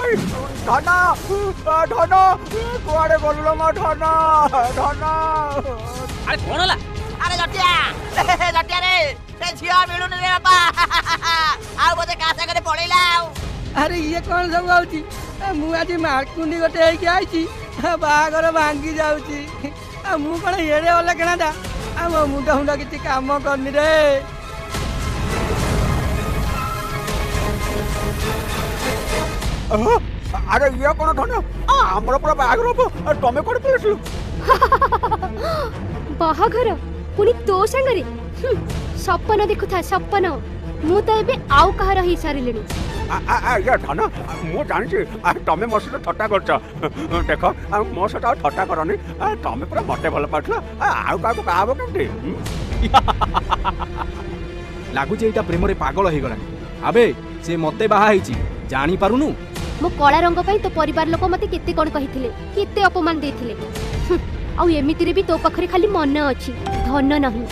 ଭାଇ। ଧନ, ଧନ, କୁଆଡେ ଗଲୁ ମୋ ଧନ? ଧନ! ଆରେ, କଣ ହେଲା? ଆରେ ଜଟିଆ, ଜଟିଆ ରେ, ସେ ଝିଅ ମିଳୁନି ରେ ବାପା। ଆଉ ବୋଧେ କାହା ସାଙ୍ଗରେ ପଳେଇଲା ଆଉ। ଆରେ, ଇଏ କଣ ସବୁ ହଉଛି? ମୁଁ ଆଜି ମାର୍କୁଣ୍ଡି ଗୋଟେ ହେଇକି ଆଇଛି, ବାହାଘର ଭାଙ୍ଗି ଯାଉଛି। ଆଉ ମୁଁ କଣ ଏଡ଼େ ଅଲକ୍ଷଣାଟା? ଆଉ ମୋ ମୁଣ୍ଡ ଫୁଣ୍ଡ କିଛି କାମ କରୁନି ରେ। ଆରେ, ଇଏ କଣ ଧନ? ଆମର ପୁରା ବାହାଘର ହବ, ତମେ କୁଆଡେ ପଳେଇଥିଲ? ବାହାଘର ପୁଣି ତୋ ସାଙ୍ଗରେ? ସପନ ଦେଖୁଥା ସପନ। ମୁଁ ତ ଏବେ ଆଉ କାହାର ହେଇସାରିଲିଣି। ଆଜ୍ଞା ଧନ, ମୁଁ ଜାଣିଛି ତମେ ମୋ ସହିତ ଥଟ୍ଟା କରୁଛ। ଦେଖ, ଆଉ ମୋ ସହିତ ଆଉ ଥଟ୍ଟା କରନି। ତମେ ପୁରା ମତେ ଭଲ ପାଉଥିଲ, ଆଉ କାହାକୁ ବାହା ହବ କେମିତି? ଲାଗୁଛି ଏଇଟା ପ୍ରେମରେ ପାଗଳ ହେଇଗଲାଣି। ଆବେ, ସେ ମତେ ବାହା ହେଇଛି, ଜାଣିପାରୁନୁ? ମୋ କଳା ରଙ୍ଗ ପାଇଁ ତୋ ପରିବାର ଲୋକ ମତେ କେତେ କଣ କହିଥିଲେ, କେତେ ଅପମାନ ଦେଇଥିଲେ। ଆଉ ଏମିତିରେ ବି ତୋ ପାଖରେ ଖାଲି ମନ ଅଛି, ଧନ ନାହିଁ।